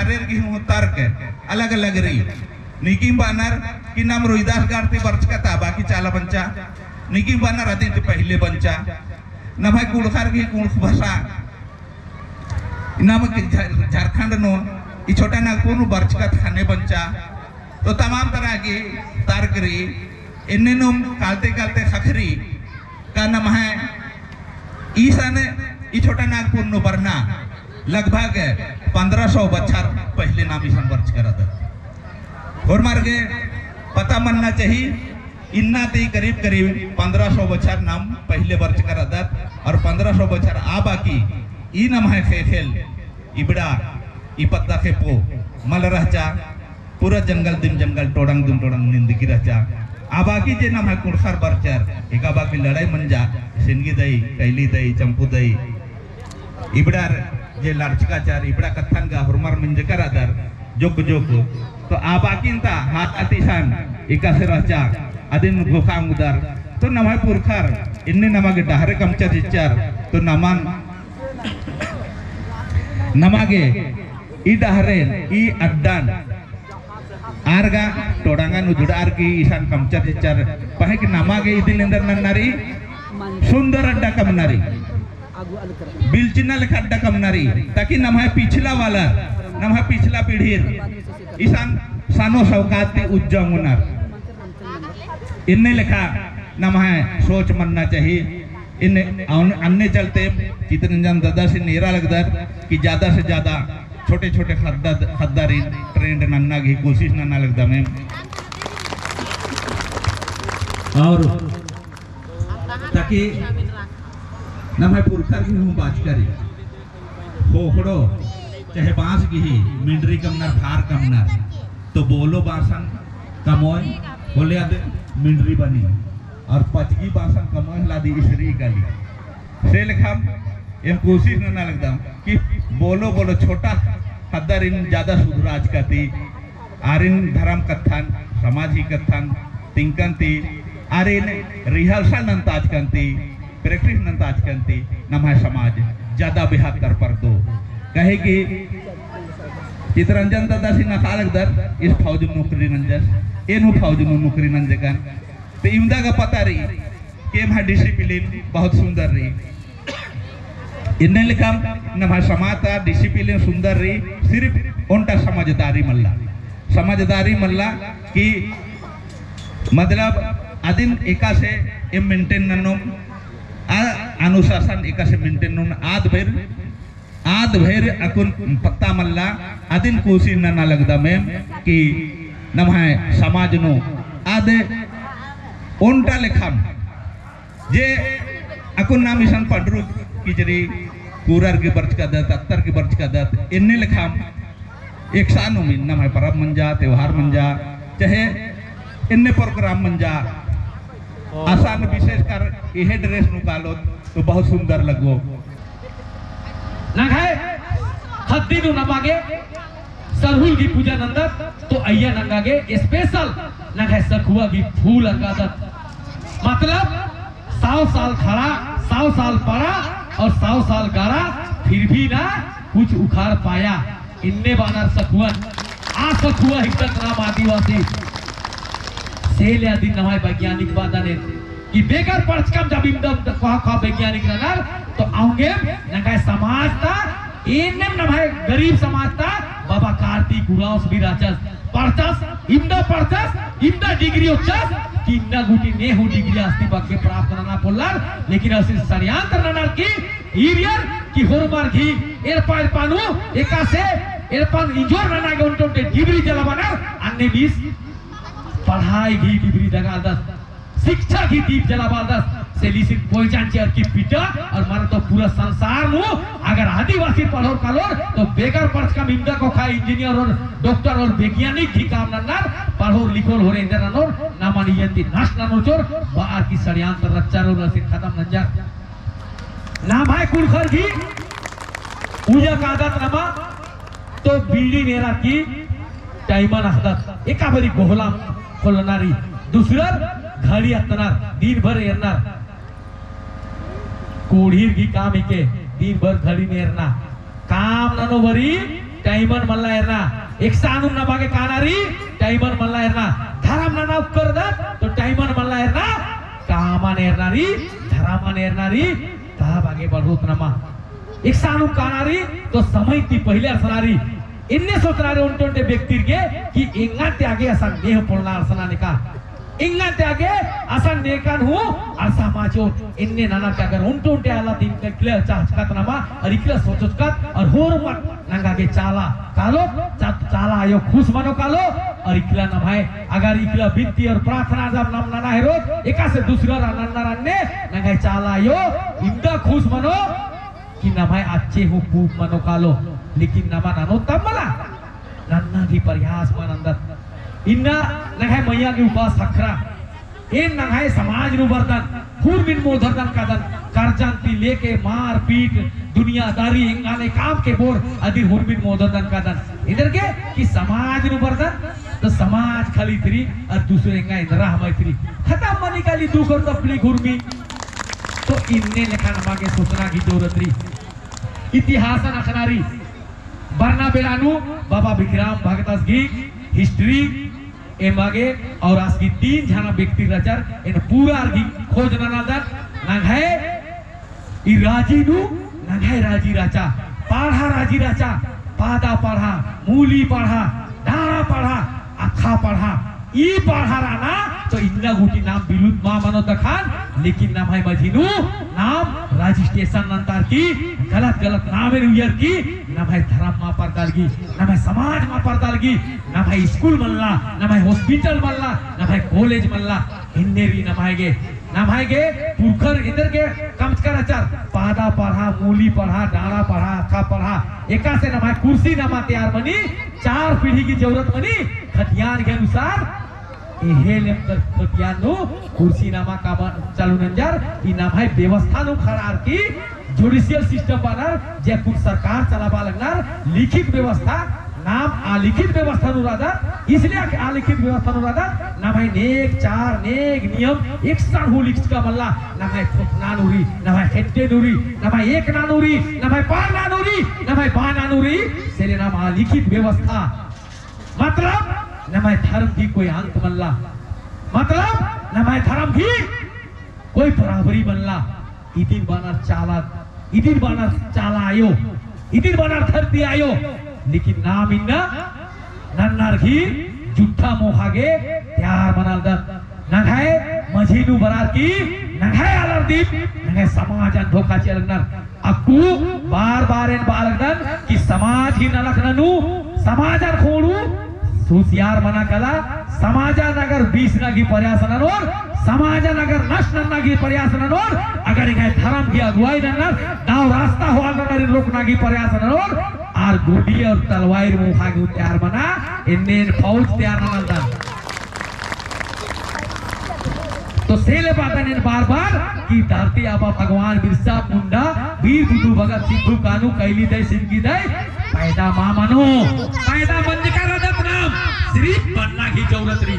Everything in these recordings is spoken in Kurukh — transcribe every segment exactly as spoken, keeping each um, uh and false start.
आरेर गही हूँ तर्क अलग अलग रई। नीकिम बअनर कि नाम रोहिदास गढ़ ती बरचका ता बाकी चाला बंचा, नीकिम बअनर अदिन ती पहिले बंचा। नम्है कुँड़ुख़र गही कुँड़ुख़ भाषा नाम कि झ-, झारखंड नू ई छोटा नागपुर नू बरचका ता ख़ने बंचा। तो तमाम तरह की तर्क रई। एन्ने नुम कालते कालते ख़क्खरी का नम्है ईसन ई छोटा नागपुर नू बरना लगभग पन्द्रह सौ बछर पहिले नाम ईसन बरचका रअदत। होरमर गे पता मन्ना चाही, इन्ना ती करीब करीब पन्द्रह सौ बछर नाम पहिले बरचका रअदत और पन्द्रह सौ बछर आ बाकी ई नम्है ख़ेख़ेल इबड़ा ई पद्दा ख़ेप्पो मल रहचा। पूरा जंगल दिम जंगल, टोड़ंग दिम टोड़ंग निंदकी रहचा। आ बाकी जे नम्है कुँड़ुख़र बरचर, एका बाकी लड़ाई मंजा, सिनगी दई, कैली दई, चम्पू दई, इबड़ार जे लड़चका चार, इबड़ा कत्थन गा होरमर मिंजका रअदर, जोक जोक। तो आ बाकिन ता हाथ अतिसान एकासे रहचा, अदिन घोखा उंगदर। तो नम्है पुरखर, इन्ने नमा गे डहरे कमचा चिच्चर, तो नमन, नमा गे ई डहरेन, ई अड्डान, आर गा टोड़ांगन उजड़ार की इसन कमचर चिच्चर, पहें कि नमा गे इदिन एन्देर नन्ना रई, सुंदर अड्डा कमना रई, बिल्चिना लेखा अड्डा कमना रई, ताकि नम्है पिछला वाला, नम्है पिछला पीढ़ीर इसन सानो सौकात ती उज्जा ओंगनर। इन्ने लेखा नम्है सोच मन्ना चाही। इन्ने, अन-, अन्ने चलते चितरंजन दादासिन एरा लगदर कि ज्यादा से ज्यादा छोटे छोटे ख़द्दा, ख़द्दारिन trained नन्ना गही कोशिश नन्ना लगदम एम। और ताकि नम्है पुरखर गही हूँ बाचका रई, ख़ोख़ड़ो चाहे बाँस गही मिंडरी कमनर, भार कमनर, तो बोलो बाँसन कमोय होले अद मिंडरी बनी, और पचगी बाँसन कमोय होले अद इसरी काली। से लेखम एम कोशिश नना लगदम कि बोलो बोलो छोटा ख़द्दारिन ज्यादा सुधराचका ती, आरिन धरम कत्थन, समाज ही कत्थन तिंकन ती, आरिन rehearsal नन्ताचकन ती, practice नन्ताचकन ती, नम्है समाज ज्यादा बेहतर परदो। कहे कि चितरंजन दादासिन अख़आ लगदर, ईस फौज नू नौकरी नंजस, एन हूँ फौज नू नौकरी नंजकन। तो इवंदा गा पता रई कि एम्है discipline बहुत सुंदर रई। इन्ने लेखम नम्है समाज ता discipline सुंदर रई, सिर्फ ओन्टा समझदारी मल्ला। समझदारी मल्ला कि मतलब अदिन एकासे एम maintain ननोम, आ अनुशासन एकासे maintain ननोम, आद भइर आद भइर अक्कुन पत्ता मल्ला, अदिन कोशिश नना लगदम एम कि नम्है समाज नू आद ओन्टा लेखम जे अक्कुन नाम इसन पंडरू किचरी, कुरर की बरचकादत, अत्तर की बरचकादत, एन्ने लेखम एकसानुम नम्है परब मंजा, त्योहार मंजा, चाहे एन्ने program मंजा, असन विशेषकर एहे dress नू कालोत तो बहुत सुंदर लगो। नंग्है ख़द्दी नू नमा गे सरहुल गही पूजा नन्दत, तो अइय्या नंगा गे special नंग्है सखुआ गही फूल अंगादत। मतलब, सौ साल खड़ा, सौ साल पड़ा और सौ साल गड़ा, फिर भी ना कुछ उखाड़ पाया। इन्ने बअनर सखुअन, आ सखुआ हिकदत नाम आदिवासी। से ले अदिन नम्है वैज्ञानिक बअदन एन कि बेगर पढ़चकम जब इमदम कोहा कोहा वैज्ञानिक रअनर, तो औंगेम नंग्है समाज ता, एन्नेम नम्है गरीब समाज ता, बाबा कार्तिक उराँवस भी रहचस, पढ़चस, इमदा पढ़चस, इमदा degree ओच्चस, कि इन्ना गूटी ने हूँ degree अस्ती बग्गे प्राप्त नना पोल्लर, लेकिन अस्ती षड्यंत्र ननर की ईरियर कि होरमर गही एड़पा एड़पा नू एकासे एड़पन इंजोर नना गे ओन्टे ओन्टे डिबरी जलाबअनर, अन्ने बीस पढ़ाई गही डिबरी दगालदस, शिक्षा गही दीप जलाबालदस, से ले इसिन पहिचान चिअर की बेटा, और माने तो पूरा संसार नू अगर आदिवासी पढ़ोर कालोर तो बेगर पढ़चकम इमदा कोखा engineer और doctor और वैज्ञानिक गही काम नन्नर, पढ़ोर लिखोर होरे एन्देर ननोर, नमन इय्या ती नष्ट ननोर चिओर, बअर की षड्यंत्र रचर और इसिन खतम नंजर। नम्है कुँड़ुख़र गही पूजा कादत नमा तो बीड़ी नेरा की टाइमन अख़दत, एका बारी गोहला खोलना रई, दूसरर घड़ी अत्तनर, दिन भर एरनर। कोढ़ीर गही काम हिके, दिन भर घड़ी नेरना, काम ननो बारी टाइमन मल्ला एरना। एकसानुम नमा गे काना रई, टाइमन मल्ला एरना। धरम नना उक्कर दत, तो टाइमन मल्ला एरना। कामन एरना रई, धरमन एरना रई, तब आगे बढ़ोत नमा। एकसानुम काना रई, तो समय ती पहिले अरसना रई। इन्ने सोचना रई ओन्टे ओन्टे व्यक्तिर गे कि एंगा ती आगे असन नेह पोलना अरसना नेका। एंगा ती आगे असन नेकन हूँ अरसा माचो। इन्ने नना ती अगर ओन्टे ओन्टे आला दिन का इकला चाहचकत नमा, और इकला सोचचकत, और होरमत नंगा गे चाला कालो, चा-, चाला आयो खुश मनो कालो, और इकला नम्है, अगर इकला बिनती और प्रार्थना जब नाम नना हेरो, एकासे दूसरा रा नन्ना रन्ने, नंग्है चाला आयो, इवंदा खुश मनो, कि नम्है अच्छे हूँ पूप मनो कालो, लेकिन नमा ननो तब मला, नन्ना गही प्रयास मल नन्दत। इन्ना नंग्है मइय्याँ गही उपास ख़क्खरा, एन नंग्है समाज नू बरदन, हुरमिन मोधरदन कादन, करजन ती लेके मारपीट, दुनियादारी, एंगने काम के बोर अदिन हुरमिन मोधरदन कादन। एन्देरगे कि समाज नू बरदन, तो समाज खाली तरी, और दूसरे एंगा एन्दरा हमाई तरी। खतम मनी काली दुख और तकलीफ हुरमी। तो इन्ने लेखा नमा गे सोचना गही जरूरत रई। इतिहासन अख़ना रई। बरना बेड़ा नू बाबा भिखराम भगतस गही history एमा गे और आस गही तीन झना व्यक्ति रहचर, एन पूरा आर गही खोज ननालदन। नंग्है ई राजी नू नंग्है राजी रहचा, पड़हा राजी रहचा, पादा पड़हा, मूली पड़हा, डाड़ा पड़हा, अख़ा पड़हा, ई पड़हा रअना, तो इन्ना गूटी नाम बिलुत मा मनो तखन, लेकिन नम्है मझी नू नाम registration नन्तार की, गलत गलत नामेन उइयर की, नम्है धरम मा परदलगी, नम्है समाज मा परदलगी, नम्है school मल्ला, नम्है hospital मल्ला, नम्है college मल्ला, इन्ने रई नम्है गे, नम्है गे पुरखर एन्देरगे कमचका रहचर, पादा पड़हा, मूली पड़हा, डाड़ा पड़हा, अख़ा पड़हा, एकासे नम्है कुर्सी नमा तैयार मनी, चार पीढ़ी गही जरूरत मनी, खतियान गही अनुसार, एहे लेमकर खतियान नू कुर्सी नमा काबन चालू नंजर, ई नम्है व्यवस्था नू खड़ार की judicial system बअनर, जे कुछ सरकार चलाबआ लगनर, लिखित व्यवस्था, नाम आलिखित व्यवस्था नू रअदत, इसलिए आलिखित व्यवस्था नू रअदत, नम्है नेग चार, नेग नियम, एकसन हूँ लिखचका मल्ला, नम्है खोतना नू रई, नम्है खेट्टे नू रई, नम्है एकना नू रई, नम्है पारना नू रई, नम्है बाना नू रई, से ले नाम आलिखित व्यवस्था। मतलब, नम्है धरम गही कोई अंत मल्ला। मतलब, नम्है धरम गही कोई बराबरी मल्ला। इदिन बअनर चाला, इदिन बअनर चाला आयो, इदिन बअनर धरती आयो। लेकिन नाम इन्ना नन्नर गही जुट्ठा मोख़ा गे तैयार मनालदत। नंग्है मझी नू बरअर की, नंग्है आलर दिम, नंग्है समाजन धोखा चिआ लगनर। अक्कु बार बार एन बआ लगदन कि समाज ही नलख ननू, समाजन ख़ोंड़ू, हुसियार मना कला, समाजन अगर बीसना गही प्रयास ननोर, समाजन अगर नष्ट नन्ना गही प्रयास ननोर, अगर एंग्है धरम गही अगुवाई नन्नर, दव रास्ता होआलर नन्नर रोकना गही प्रयास ननोर, आर गोडी और तलवार मोख़ा गे तैयार मना, एन्ने एन फौज तैयार ननालदन। तो से ले बअदन एन बार बार कि धरती आबा भगवान बिरसा मुंडा, वीर बुधु भगत सिद्धू कानू कैली दई सिंदगी दई पैदा मा मनो। पैदा मंजका रअदत नाम, सिर्फ बनना गही जरूरत रई।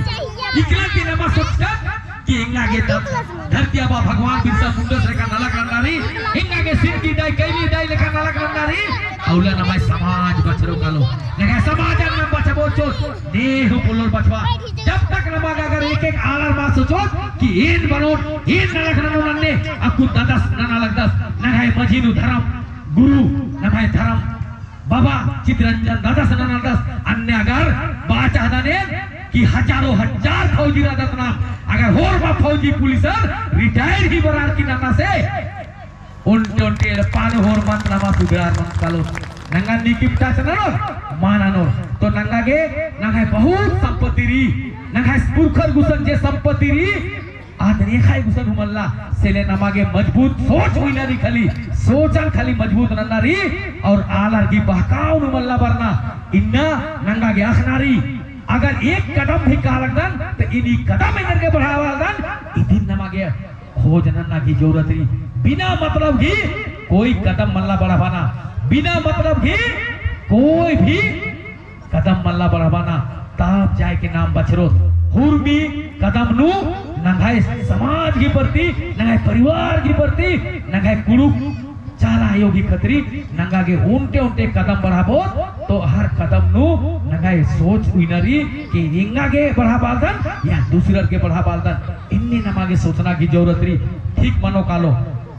इकला की नमा सोचकत कि एंगा गे धरती आबा भगवान बिरसा मुंडस लेखा नलख नन्ना रई, एंगा गे सिंदगी दई कैली दई लेखा नलख नन्ना रई, अउला नम्है समाज बछरो कालो। नंग्है समाजन नाम बछाबओ चिओत, नेहूँ पोल्लोर बछाबआ। जब तक नमा गे अगर एक एक आलर मा सोचोत कि एन बनोत, एन नलख ननोन अन्ने, अक्कुन ददस नना लगदस, नंग्है मझी नू धरम गुरु, नम्है धरम बाबा चितरंजन ददस नना लगदस, अन्ने अगर बआ चाहदन एन कि हजारों हजार फौजी रअदत नाम, अगर होरमा फौजी पुलिसर retire ही बरअर की नन्ना से, ओन्टे ओन्टे एड़पा नू होरमत नमा सुधार मल कालोत। नंगा नीकिम touch ननोर, मा ननोर। तो नंगा गे, नंग्है बहुत संपत्ति रई, नंग्है पुरखर गुसन जे संपत्ति रई, आद नेख़य गुसन हूँ मल्ला, से ले नमा गे मजबूत सोच होइना रई खाली, सोचन खाली मजबूत नन्ना रई, और आलर गही बहकाव नू मल्ला बरना, इन्ना नंगा गे अख़ना रई। अगर एक कदम भी कालदन, तो इन्नी कदम एन्देरगे बढ़ाबआ लगदन, इदिन नमा गे खोज नन्ना गही जरूरत रई। बिना मतलब गही कोई कदम मल्ला बढ़ाबअना, बिना मतलब गही कोई भी कदम मल्ला बढ़ाबअना, तब जाए के नाम बछरोत। हुरमी कदम नू नंग्है समाज गही प्रति, नंग्है परिवार गही प्रति, नंग्है कुँड़ुख़ चाला आयो गही खतरी नंगा गे ओन्टे ओन्टे कदम बढ़ाबोत, तो हर कदम नू नंगा गे सोच उइना रई कि एंगा गे बढ़ाबालदन या दूसरर गे बढ़ाबालदन, एन्ने नमा गे सोचना गही जरूरत रई। ठीक मनो कालो,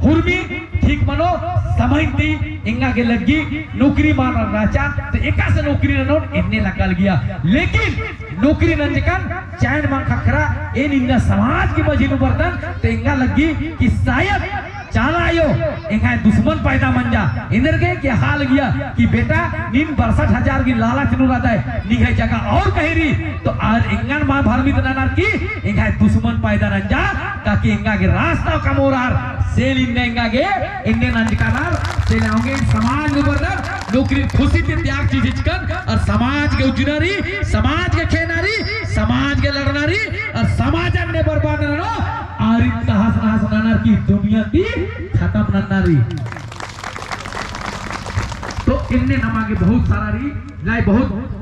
हुरमी ठीक मनो, समय ती एंगा गे लग्गी नौकरी मल रहचा, तो एकासे नौकरी ननोन एन्ने लग्गा लगिया। लेकिन नौकरी नंजकन चैन मल ख़क्खरा, एन इन्ना समाज गही मझी नू बरदन, तो एंगा लग्गी कि शायद चाला आयो एंग्है दुश्मन पैदा मंजा। एन्देरगे कि हाल गिया कि बेटा, नीन बरसठ हजार गही लालच नू रअदय, निंग्है जगह और कहीं रई, तो आर एंगन मल भरमित ननर कि एंग्है दुश्मन पैदा नंजा, ताकि एंगा गे रास्ता कमओर आर, से ले इन्ना एंगा गे एन्ने नंजकनर, से ले औंगे समाज नू बरदर, नौकरी खुशी ती त्याग चिच्चकन, और समाज गे उज्जना रई, समाज गे खेअना रई, समाज गे लड़ना रई, और समाजन ने बर्बाद ननो, आरिन तहस नहस ननर की दुनिया ती खतम नन्ना रई। तो एन्ने नमा गे बहुत सारा रई, लाई बहुत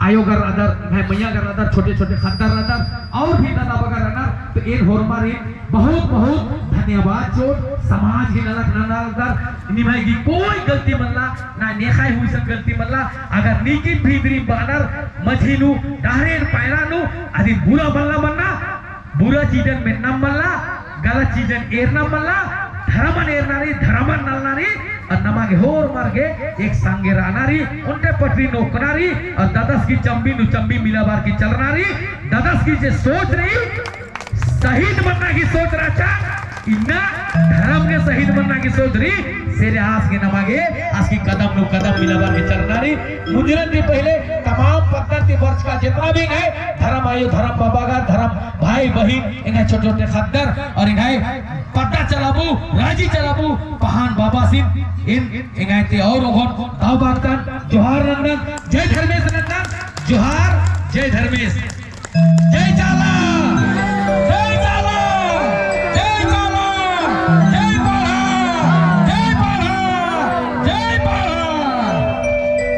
आयो गर रअदर, भाई मइया गर रअदर, छोटे छोटे ख़द्दर रअदर, और भी दादा बगर रअनर, तो एन होरमारिन बहुत बहुत धन्यवाद चिओन, समाज ही नलख नना लगदर, निम्है गही कोई गलती मल्ला, ना नेख़य हूँ इसन गलती मल्ला, अगर नीकिन भी इन्द्रिम बअनर, मझी नू, डहरेन पैरा नू, अदिन बुरा मल्ला मन्ना, बुरा चीजन मेन्ना मल्ला, गलत चीजन एरना मल्ला, धरमन एरना रई, धरमन नलना रई, और नमा गे होरमर गे एक संगे रअना रई, ओन्टे पटरी नू ओक्कना रई, और ददस गही चम्बी नू चम्बी मिलाबार की चलना रई, ददस गही जे सोच रई, शहीद मन्ना गही सोच रहचा, इन्ना धरम गे शहीद मन्ना गही सोच रई, से ले आस गे नमा गे, आस गही कदम नू कदम मिलाबार की चलना रई, मुंजरन ती पहिले तमाम पद्दा ती बरचका जेतना भी एंग्है धरम आयो, धरम बाबागर, धरम भाई बहिन, एंग्है छोटे छोटे ख़द्दर और एंग्है पद्दा चलाबू, राजी चलाबू, पहान बाबासिन, एन एंग्है ती और ओंगोन दव बअदन, जोहार नन्दन, जय धर्मेस नन्दन, जोहार, जय धर्मेस, जय चाला।